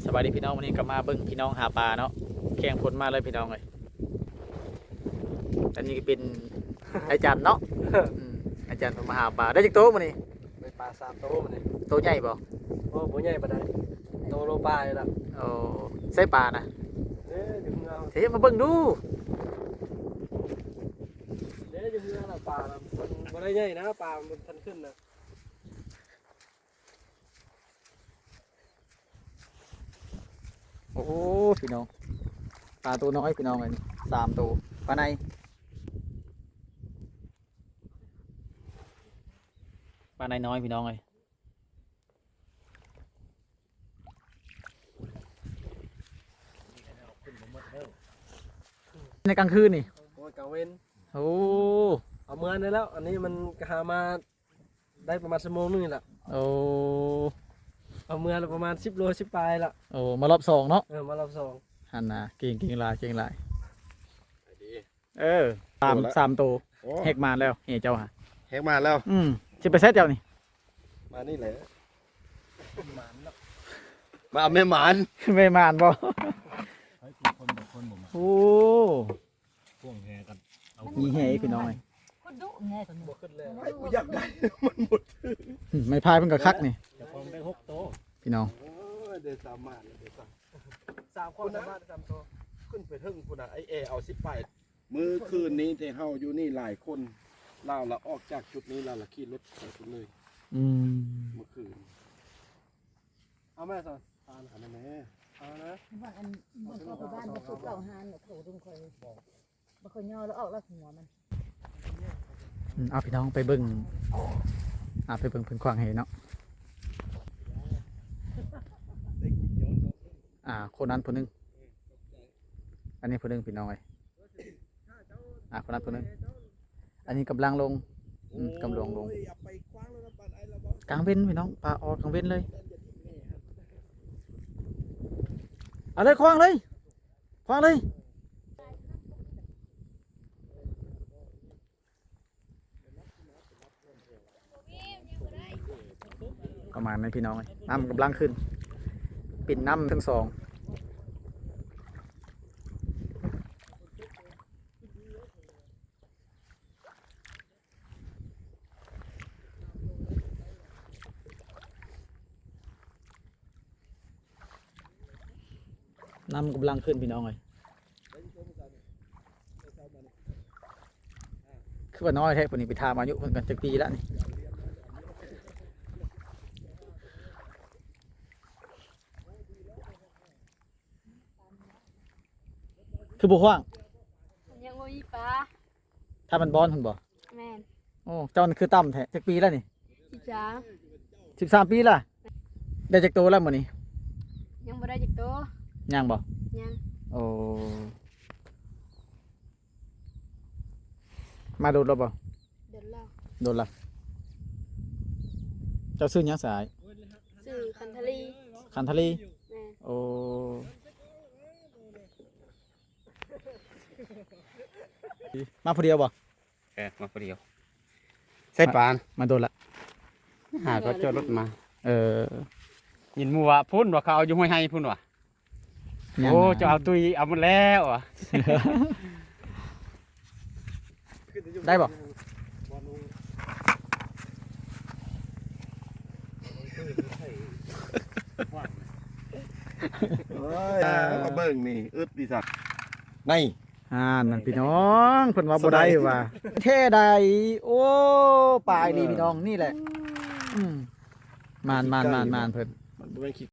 ສະບາຍດີພີ່ນ້ອງ, ມື້ນີ້ກໍມາເບິ່ງພີ່ນ້ອງຫາປາເນາະ, ແຂ່ງຝົນມາເລີຍພີ່ນ້ອງເອີຍ. ອັນນີ້ກໍເປັນອາຈານເນາະ, ອືມ ອາຈານເພິ່ນມາຫາປາ. ໄດ້ຈັກໂຕມື້ນີ້? ໄດ້ປາສາມໂຕມື້ນີ້. ໂຕໃຫຍ່ບໍ່? ໂອ້ ບໍ່ໃຫຍ່ປານໃດ, ໂຕໂລປາຍລະ. ໂອ້ ໃສປານະ? ເອີ ຢູ່ເຮືອ. ເຮັດມາເບິ່ງດູ. ເດ້ ຢູ່ເຮືອລະ ປານະ ມັນບໍ່ໄດ້ໃຫຍ່ນະ, ປາມັນບໍ່ທັນຂຶ້ນນະ. ໂອ້ ພີ່ນ້ອງ, ປາໂຕນ້ອຍພີ່ນ້ອງເອີຍ, ສາມໂຕ, ປາໄນ ປາໄນນ້ອຍພີ່ນ້ອງເອີຍ. ໃນກາງຄືນນີ້? ໂອ້ຍ ກາງເວັນ. ໂອ້ ເອົາເມືອໄດ້ແລ້ວ, ອັນນີ້ມັນກໍຫາມາ ໄດ້ປະມານຊົ່ວໂມງໜຶ່ງນີ້ລະ. ໂອ້ ເອົາເມືອລະປະມານສິບໂລ ສິບປາຍລະ. ໂອ້ ມາລອບສອງເນາະ? ເອີ ມາລອບສອງ. ຫັ້ນນະ ເກັ່ງ ເກັ່ງຫຼາຍ ເກັ່ງຫຼາຍ. ເອີ ສາມ ໂຕລະ ສາມໂຕ. ໂອ້ ແຮກມານແລ້ວ ເອີ ເຈົ້າຫາ ແຮກມານແລ້ວ. ອືມ ຊິໄປໃສເຈົ້ານີ້? ມານີ້ແຫຼະ ມາເອົາແມ່ໝານ. ແມ່ໝານບໍ່? ໂອ້ ພວກແຮກັນເອົາ ມີແຮອີກພີ່ນ້ອງເອີຍ. ຄຸດດຸແນ່ຕົວນີ້ ບໍ່ຂຶ້ນແລ້ວ. ໃຫ້ກູຢາກໄດ້ ມັນບໍ່ຖືກ. ອືມ ໄມ້ພາຍເພິ່ນກໍຄັກນີ້ ເຈົ້າຂອງໄດ້ຫົກໂຕພີ່ນ້ອງ. ໂອ້ຍ ໄດ້ສາມານ ໄດ້ສາມ ສາມຄວາມສາມາດ ສາມໂຕ. ຂຶ້ນໄປເທິງພຸ້ນນະ ໄອ້ແອເອົາສິບປາຍ. ມື້ຄືນນີ້ແຕ່ເຮົາຢູ່ນີ້ຫຼາຍຄົນ, ລາວລະອອກຈາກຈຸດນີ້ ລາວລະຂີ່ລົດໄປພຸ້ນເລີຍ. ອືມ ມື້ຄືນ ເອົາມາຊະ ປານ ອັນນັ້ນແດ່ ເອົານະ. ບ່ອນອັນ ບ່ອນເຂົາໄປບ້ານ ໄປປູກເກົ້າຮ້ານ ເຂົາລົງ ຂ້ອຍ ບໍ່ຄ່ອຍຍໍລະອອກລະຫົວມັນ. ອືມ ເອົາ ພີ່ນ້ອງໄປເບິ່ງ ເອົາ ໄປເບິ່ງເພິ່ນຂວາງແຫເນາະ. ອ່າ ຄົນນັ້ນຜູ້ໜຶ່ງ ອັນນີ້ຜູ້ໜຶ່ງ ພີ່ນ້ອງເອີຍ. ອ່າ ຄົນນັ້ນຜູ້ໜຶ່ງ ອັນນີ້ກຳລັງລົງ. ອືມ ກຳລັງລົງ. ກາງເວັນ ພີ່ນ້ອງ, ປາອອກກາງເວັນເລີຍ. ເອົາເລີຍ ຂວາງເລີຍ ຂວາງເລີຍ. ປະມານນັ້ນ ພີ່ນ້ອງເອີຍ, ນ້ຳກຳລັງຂຶ້ນ ເປັນນ້ຳທັງສອງ. ນ້ຳກຳລັງຂຶ້ນ ພີ່ນ້ອງເອີຍ. ຄືວ່ານ້ອຍແທ້ ຜູ້ນີ້. ໄປຖາມອາຍຸເພິ່ນກ່ອນ ຈັກປີລະນີ້? ຄືບໍ່ຂວ້າງ? ມັນຍັງບໍ່ມີປາ. ຖ້າມັນບອນພຸ້ນບໍ່? ແມ່ນ. ໂອ້ ເຈົ້ານີ້ຄືຕ່ຳແທ້. ຈັກປີແລ້ວນີ້? ສິບສາມ. ສິບສາມປີລະ? ໄດ້ຈັກໂຕແລ້ວມື້ນີ້? ຍັງບໍ່ໄດ້ຈັກໂຕ. ຍັງບໍ່? ຍັງ. ໂອ້ ມາດົນແລ້ວບໍ່? ດົນແລ້ວ. ດົນລະ. ເຈົ້າຊື່ຫຍັງສະອ້າຍ? ຊື່ຄັນທະລີ. ຄັນທະລີ? ແມ່ນ. ໂອ້ ມາຜູ້ດຽວບໍ່? ເອີ ມາຜູ້ດຽວ. ໃສ່ປານ ມາດົນລະ. ຫາກໍຈອດລົດມາ. ເອີ ຍິນໝູ່ວ່າພຸ້ນວ່າ ເຂົາເອົາຢູ່ຫ້ວຍໄຮ່ພຸ້ນວ່າ. ໂອ້ ເຈົ້າເອົາຕຸ້ຍເອົາໝົດແລ້ວ. ໄດ້ບໍ່? ເອີຍ ມາເບິ່ງນີ້ ອຶດດີສັກ ໃນ ອ່າ ນັ້ນພີ່ນ້ອງ ເພິ່ນວ່າບໍ່ໄດ້ວ່າ ແທ້ໃດ. ໂອ້ ປາຍນີ້ພີ່ນ້ອງ ນີ້ແຫຼະ. ອືມ ໝານ ໝານ ໝານ ໝານເພິ່ນ. ມັນບໍ່ແມ່ນຂີ້